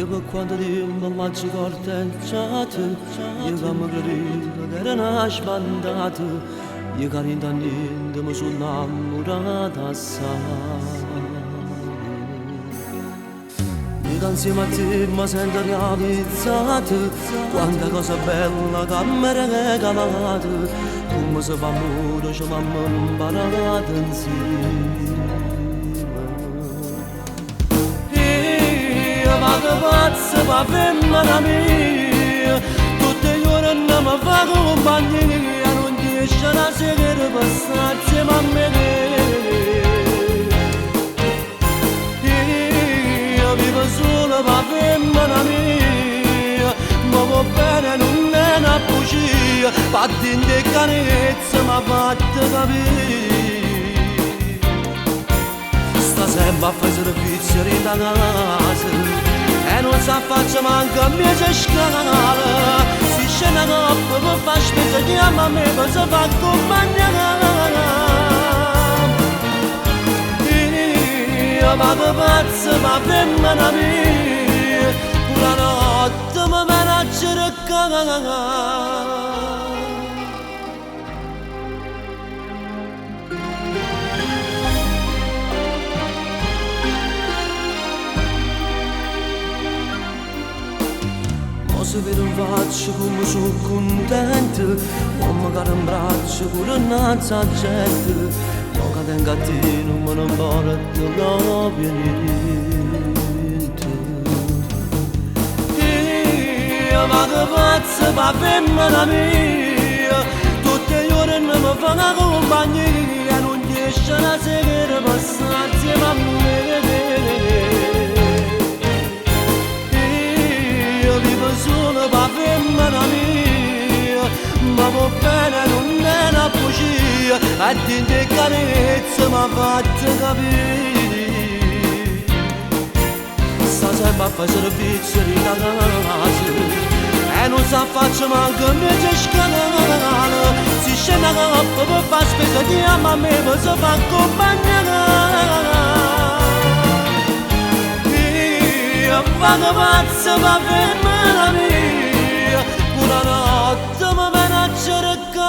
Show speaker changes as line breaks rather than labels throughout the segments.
Io per quanto tempo m'aggio corteggiato, io che mi credevo che era una sbandata, io che dint' a niente mi sono innammurato assai. Io che insieme a te mi sento realizzato, quanta cosa bella che mi regalato, come si fa amore ce l'ammo imparato insieme. Io vado pazzo pa' femmina mia, tutte 'e juorne mi fa compagnia, nun jesce 'na sera pe' sta insieme a me. Io vivo solo pa' femmina mia, mi vo' bene nun è 'na bugia, pa' dint' 'e carezze m'ha fatto capì. Sta sempe a fa' servizio dint' 'a casa e nun s'affaccia manco mmiez' 'e scale. Si scenne 'a coppa pe' fa' 'a spesa chiamma a me pe' se fa accumpagnà. Io vaco pazzo p' 'a femmina mia, pure 'a notte me vene a cercà. Mo se vede 'nfaccia comme so' cuntento, mo me cade 'mbraccio pure 'nnanz' 'a gente, mo ca tengo a te nun me ne 'mporta proprio niente. Io vaco pazzo p' 'a femmina mia, tutte 'e juorne me fa cumpagnia, nun jesce 'na sera pe' sta 'nzieme a me. Io vivo solo p' 'a femmina mia, mi vo' bene nun è 'na bugia, e dint' 'e carezze m'ha fatto capì. Sta sempe a fa' servizio dint' 'a casa e nun s'affaccia manco mmiez' 'e scale. Si scenne 'a coppa pe' fa' 'a spesa chiamma a me pe' se fa accumpagnà. Io vaco pazzo p' 'a femmina mia, pure 'a notte me vene a cercà.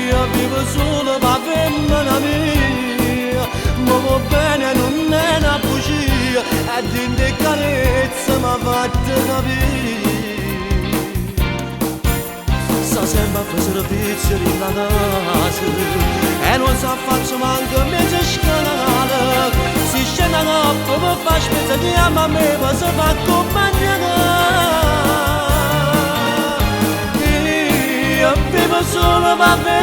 Io vivo solo p' 'a femmina mia, mi vo' bene nun è 'na bugia, e dint' 'e carezze m'ha fatto capì. Sta sempe a fa' servizio dint' 'a casa e nun s'affaccia manco mmiez' 'e scale. Si scenne 'a coppa pe' fa' 'a spesa chiamma a me pe' se fa accumpagnà. Io vivo solo p' 'a femmina.